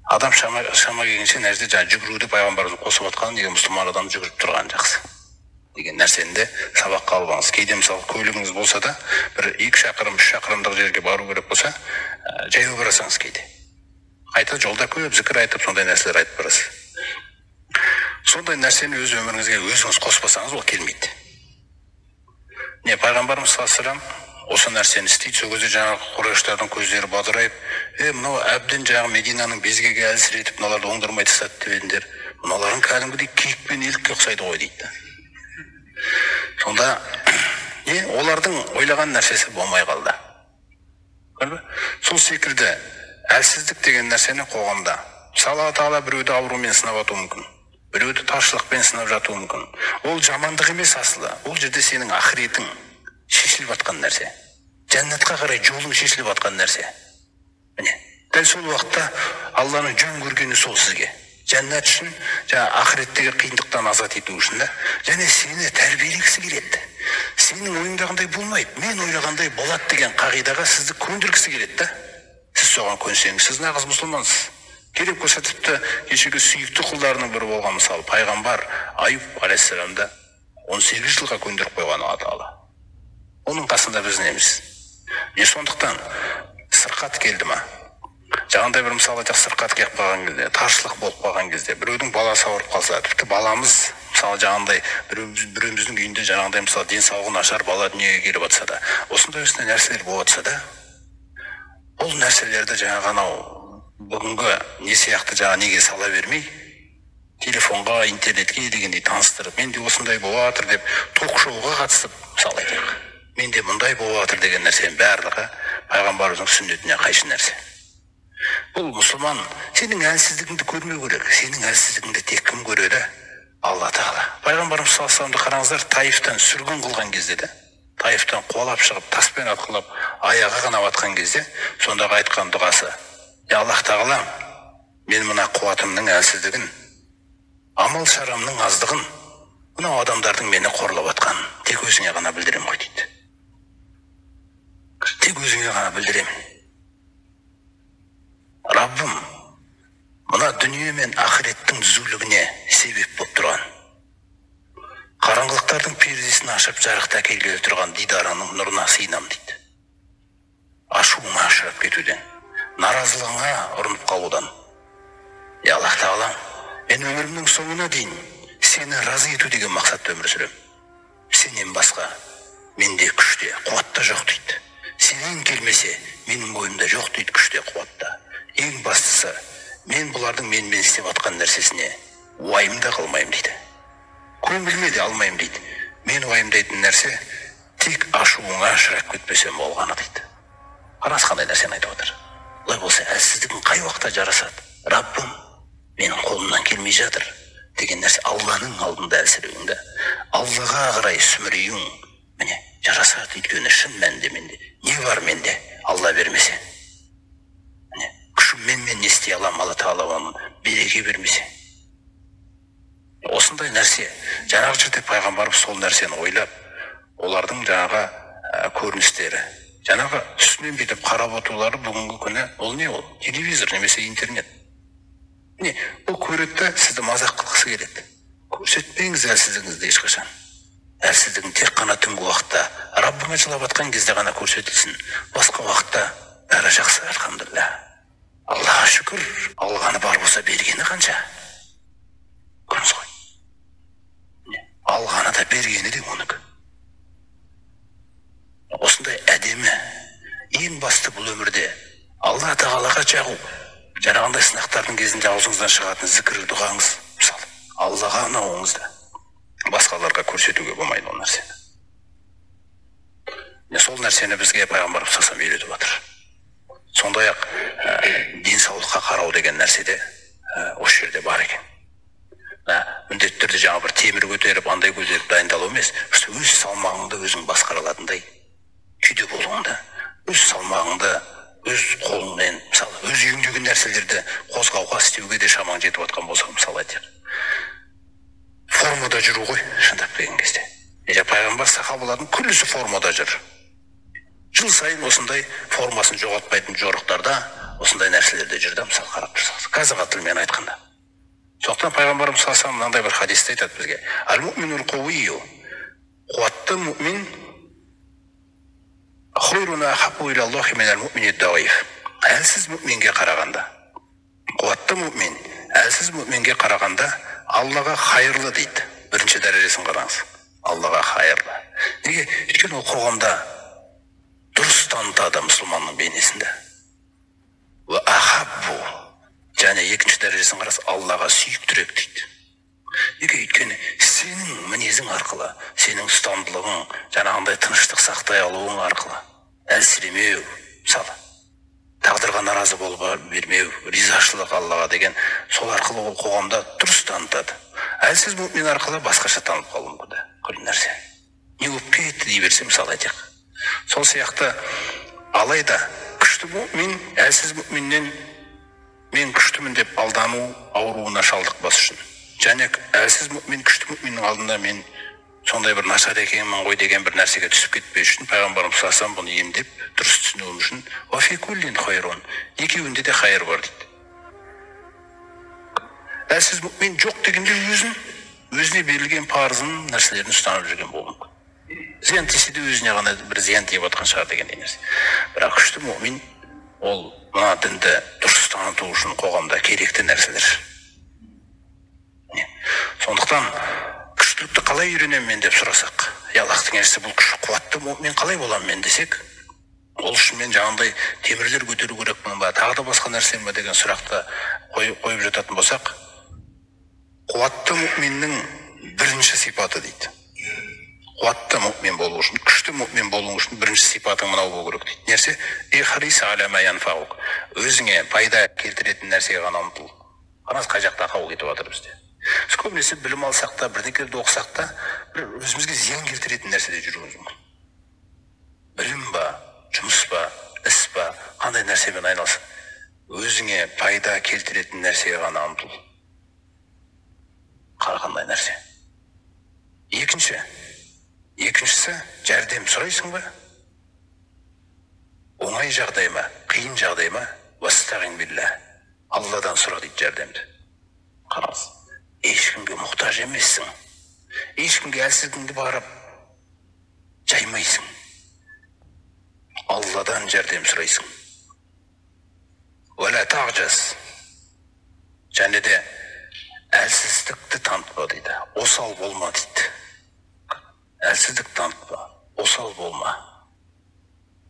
Адам шама келгенше мына жерде жаңағы жүгіруді пайғамбарымыз қосып жатқан, неге мұсылман адам жүгіріп тұрған жақсы деген нәрсені де сабаққа алып алыңыз. Кейде мысалы көлігіңіз болса да бір 2 шақырым, 3 шақырымдық жерге бару керек болса, жаяу барасаңыз кейде. Қайта жолда көп зікір айтып, сондай нәрселер айтып барасыз. Сондай нәрсені өз өміріңізге өзіңіз қоспасаңыз, ол келмейді. Не, пайғамбарымыз саллаллаху алейхи вассалам осы нәрсені істейді. Сол кезде жаңағы құрайыштардың көздері бадырайып, мынау әбден жаңағы Мединаның безгегі әлсіретіп, мыналарды оңдырмай тастады деп едіңдер. Мыналарың кәдімгідей киік пен елікке ұқсайды ғой дейді. Сонда не, олардың ойлаған нәрсесі болмай қалды. Көрді? Сол секілді әлсіздік деген нәрсені қоғамда. Мысалы, Алла тағала біреуді аурумен сынап атуы мүмкін, біреуді таршылықпен сынап жатуы мүмкін. Ол жамандық емес асылы. Ол жерде сенің ақыретің шешіліп жатқан нәрсе. Жәннатқа қарай жолың шешіліп жатқан нәрсе. Міне, дәл сол уақытта Алланың жөн көргені сол сізге. Жәннат үшін, жаңа ақыреттегі қиындықтан азат ету үшін да, және сені тәрбиелегісі келеді. Сенің ойыңдағындай болмайды, мен ойлағандай болады деген қағидаға сізді көндіргісі келеді да. Сіз соған көнсеңіз, сіз нағыз мұсылмансыз. Керек болса тіпті кешегі сүйікті құлдарының бірі болған мысалы пайғамбар Аюб алейхиссаламды 18 жылға көндіріп қойған Алла тағала. Оның қасында біз неміз. Не, сондықтан сырқат келді ма? Жаңағындай бір мысалы айтайық, сырқат келіп қалған кезде, таршылық болып қалған кезде, біреудің баласы ауырып қалса, тіпті баламыз, мысалы жаңағындай біреуміздің үйінде жаңағындай мысалы денсаулығы нашар бала дүниеге келіп жатса да, осындай осындай нәрселер болып жатса да, бұл нәрселерді жаңағы анау бүгінгі не сияқты жаңа неге сала бермей, телефонға, интернетке дегендей таныстырып, менде осындай болып жатыр деп ток-шоуға қатысып, мысалы айтайық, менде мұндай болып жатыр деген нәрсенің барлығы пайғамбарымыздың сүннетіне қайшы нәрсе. Бұл мұсылман сенің әлсіздігіңді көрмеу керек. Сенің әлсіздігіңді тек кім көреді? Алла тағала. Пайғамбарымыз саллаллаху алейхи вассаламды қараңыздар, Таифтан сүргін қылған кезде де, Таифтан қуалап шығып, таспен атқылап, аяғы қанап атқан кезде, сондағы айтқан дұғасы: «Я Аллах тағала, мен мына қуатымның әлсіздігін, амал шарамның аздығын, мынау адамдардың мені қорлап атқанын тек өзіңе ғана білдіремін ғой» дейді. Тек өзіңе ғана білдіремін. Раббым, мына дүние мен ақыреттің түзулігіне себеп болып тұрған, қараңғылықтардың пердесін ашып жарықты әкелгелі тұрған дидарыңның нұрына сыйынам дейді. Ашуыңа ұшырап кетуден, наразылығыңа ұрынып қалудан. Я Аллах тағала, мен өмірімнің соңына дейін сені разы ету деген мақсатта өмір сүремін. Сенен басқа менде күш те, қуат та жоқ дейді. Сенен келмесе, менің бойымда жоқ дейді күш те, қуат та. Ең бастысы, мен бұлардың менімен істеп жатқан нәрсесіне уайым да қылмаймын дейді. Көңіліме де алмаймын дейді. Мен уайымдайтын нәрсе тек ашуыңа ұшырап кетпесем болғаны дейді. Қараңыз, қандай нәрсені айтып отыр. Олай болса, әлсіздігің қай уақытта жарасады? Раббым, менің қолымнан келмей жатыр деген нәрсе Алланың алдында әлсіреуіңді, Аллаға қарай сүміреуің, міне, жарасады. Өйткені шын мәнінде менде не бар, менде Алла бермесе? Міне, күшіммен мен не істей аламын, Алла тағала оны береке бермесе? Осындай нәрсе, жаңағы жерде пайғамбарымыз сол нәрсені ойлап, олардың жаңағы көріністері, жаңағы үстінен бүйтіп қарап отырулары бүгінгі күні ол не ол? Телевизор немесе интернет. Міне, ол көреді де сізді мазақ қылғысы келеді. Көрсетпеңіз әлсіздігіңізді ешқашан. Әлсіздігің тек қана түнгі уақытта, Раббыңа жылап жатқан кезде ғана көрсетілсін. Басқа уақытта бәрі жақсы, альхамдулилля. Аллаға шүкір, алғаны бар болса бергені қанша? Көрдіңіз ғой. Міне, алғаны да бергені де оныкі. Осындай әдемі, ең басты бұл өмірде Алла тағалаға жағу. Жаңағындай сынақтардың кезінде аузыңыздан шығатын зікір дұғаңыз, мысалы, Аллаға ұнауыңызды басқаларға көрсетуге болмайды ол нәрсені. Міне, сол нәрсені бізге пайғамбарымыз саллаллаху алейхи вассалам үйретіп жатыр. Сондай-ақ денсаулыққа қарау деген нәрсе де осы жерде бар екен. Міндетті түрде жаңа бір темір көтеріп, андай көтеріп дайындалу емес, просто өз салмағыңды өзің басқара алатындай күйде болуыңды, өз салмағыңды өз қолыңмен, мысалы, өз үйіңдегі нәрселерді қозғауға, істеуге де шамаң жетіп жатқан болса, мысалы айтайық, формада жүру ғой, шындап келген кезде. Пайғамбар сахабалардың күллісі формада жүр. Жыл сайын осындай формасын жоғалтпайтын жорықтарда осындай нәрселерде жүр да, мысалы қарап тұрсаңыз, қазіргі тілмен айтқанда. Сондықтан пайғамбарымыз саллаллаху алейхи вассалам мынандай бір хадисте айтады бізге: әл муъминул қауийю, қуатты мүмин, хайрун ахаббу илаллахи минал муъмини даиф. Әлсіз мүминге қарағанда, қуатты мүмин әлсіз мүминге қарағанда Аллаға хайырлы дейді. Бірінші дәрежесін қараңыз, Аллаға хайырлы. Неге? Өйткені ол қоғамда дұрыс танытады мұсылманның бейнесінде. Уа ахаббу, және екінші дәрежесін қараңыз, Аллаға сүйіктірек дейді. Неге? Өйткені сенің мінезің арқылы, сенің ұстамдылығың, жаңағындай тыныштық сақтай алуың арқылы, әлсіремеу, мысалы тағдырға наразы болып бермеу, ризашылық Аллаға деген, сол арқылы ол қоғамда дұрыс танытады. Әлсіз мүмин арқылы басқаша танып қалуы мүмкін да, көп нәрсе. Не болып кетті дей берсе, мысалы айтайық. Сол сияқты алайда күшті мүмин әлсіз мүминнен мен күштімін деп алдану ауруына шалдықпас үшін, және әлсіз мүмин күшті мүминнің алдында мен сондай бір нашар екенмін ғой деген бір нәрсеге түсіп кетпес үшін, пайғамбарымыз саллаллаху алейхи вассалам бұны емдеп дұрыс түсінуім үшін, уа фи куллин хайрун, екеуінде де хайыр бар дейді. Әлсіз мүмин жоқ дегенде өзіне берілген парызын, нәрселерін ұстанып жүрген болуы мүмкін. Зиян тисе де өзіне ғана бір зиян тиіп жатқан шығар дегендей нәрсе. Бірақ күшті мүмин ол мына дінді дұрыс таныту үшін қоғамда керекті нәрселер. Сондықтан күштілікті қалай үйренемін мен деп сұрасақ, Аллахтың елшісі, бұл күш қуатты мен қалай боламын мен десек, ол үшін мен жаңағындай темірлер көтеру керекпін ба, тағы да басқа нәрсе ме деген сұрақты қойып жататын болсақ, қуатты мүминнің бірінші сипаты дейді. Қуатты мүмин болу үшін, күшті мүмин болу үшін бірінші сипатың мынау болу керек дейді. Нәрсе? Ихрис аля ма янфаук. Өзіңе пайда келтіретін нәрсеге ғана ұмтыл. Қараңыз, қай жақта ақау кетіп жатыр бізде. Біз көбінесе білім алсақ та, бірдеңелерді оқысақ та, бір өзімізге зиян келтіретін нәрседе жүруіміз мүмкін. Білім ба, жұмыс па, іс па, қандай нәрсемен айналысың, өзіңе пайда келтіретін нәрсеге ғана ұмтыл. Қандай нәрсе? Екіншісі, жәрдем сұрайсың ба? Оңай жағдай ма, қиын жағдай ма? Уастағин билла. Алладан сұра дейді жәрдемді. Қараңыз, ешкімге мұқтаж емессің. Ешкімге әлсіздігіңді барып жаймайсың. Алладан жәрдем сұрайсың. Уәлә тағжаз. Және де әлсіздікті танытпа дейді. Осал болма дейді. Әлсіздік танытпа, осал болма.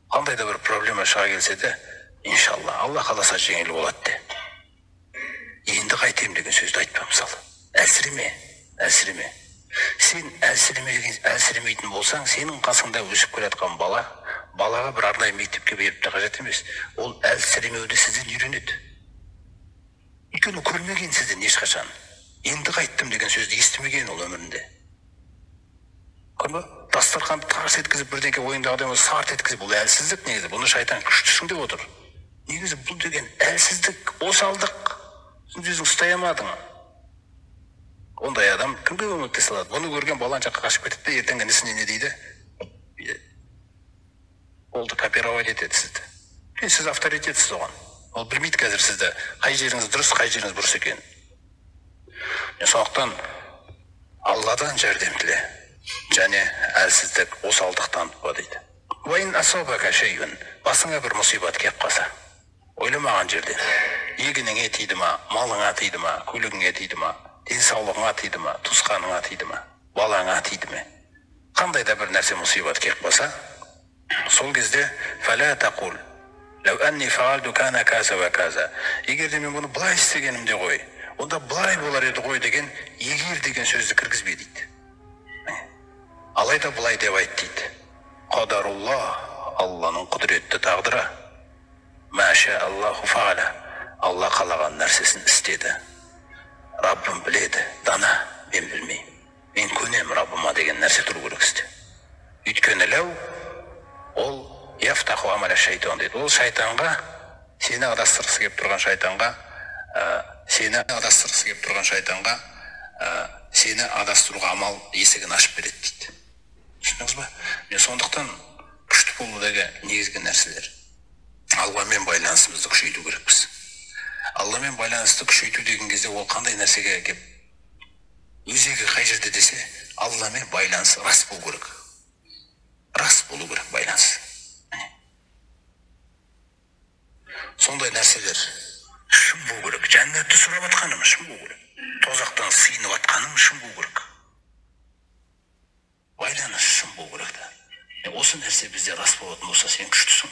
Қандай да бір проблема шыға келсе де, иншалла, Алла қаласа жеңіл болады де. Енді қайтем деген сөзді айтпа мысалы. Әлсіреме, әлсіреме. Сен әлсіремейтін болсаң, сенің қасыңда өсіп келе жатқан бала, балаға бір арнайы мектепке беріп те қажет емес. Ол әлсіремеуді сізден үйренеді. Өйткені көрмеген сізден ешқашан. Енді қайттым деген сөзді естімеген ол өмірінде. Көрдің бе? Дастарханды тарс еткізіп, бірдеңке ойындағыдай болса, сарт еткізіп, бұл әлсіздік негізі. Бұны шайтан күштісің деп отыр. Негізі бұл деген әлсіздік, осалдық. Сен өзің ұстай алмадың. Ондай адам кімге көмектесе алады? Бұны көрген бала ана жаққа қашып кетеді де, ертеңгі інісіне не дейді? Болды, копировать етеді сізді. Сіз авторитетсіз оған. Ол білмейді қазір сізді, қай жеріңіз дұрыс, қай жеріңіз бұрыс екенін. Сондықтан Алладан жәрдем тіле. Және әлсіздік, осалдық танытпа дейді. Уайын асабака шейун, басыңа бір мұсибат кеп қалса, ойламаған жерден, егініңе тиді ма, малыңа тиді ма, көлігіңе тиді ма, денсаулығыңа тиді ма, туысқаныңа тиді ма, балаңа тиді ме, қандай да бір нәрсе мұсибат кеп қалса, сол кезде фәлә тақул ләу әнни фаалду кана каза ва каза, егер де мен бұны былай істегенімде ғой, онда былай болар еді ғой деген егер деген сөзді кіргізбе дейді. Алайда былай деп айт дейді. Қадарулла, Алланың құдіретті тағдыры. Мәшә Аллаху фаала, Алла қалаған нәрсесін істеді. Раббым біледі, дана, мен білмеймін. Мен көнем Раббыма деген нәрсе тұру керек істе. Өйткені ләу, ол яфтаху амаля шайтан дейді. Ол шайтанға, сені адастырғысы келіп тұрған шайтанға, сені адастырғысы келіп тұрған шайтанға, сені адастыруға амал есігін ашып береді дейді. Түсіндіңіз ба? Мен сондықтан күшті болудағы негізгі нәрселер. Алламен байланысымызды күшейту керекпіз. Алламен байланысты күшейту деген кезде ол қандай нәрсеге кеп өзегі қай жерде десе, Алламен байланыс рас болу керек. Рас болу керек байланыс. Сондай нәрселер шын болу керек. Жәннатты сұрап жатқаным шын болу керек. Тозақтан сыйынып жатқаным шын болу керек. Байланыс шын болу керек та. Осы нәрсе бізде рас болатын болса, сен күштісің.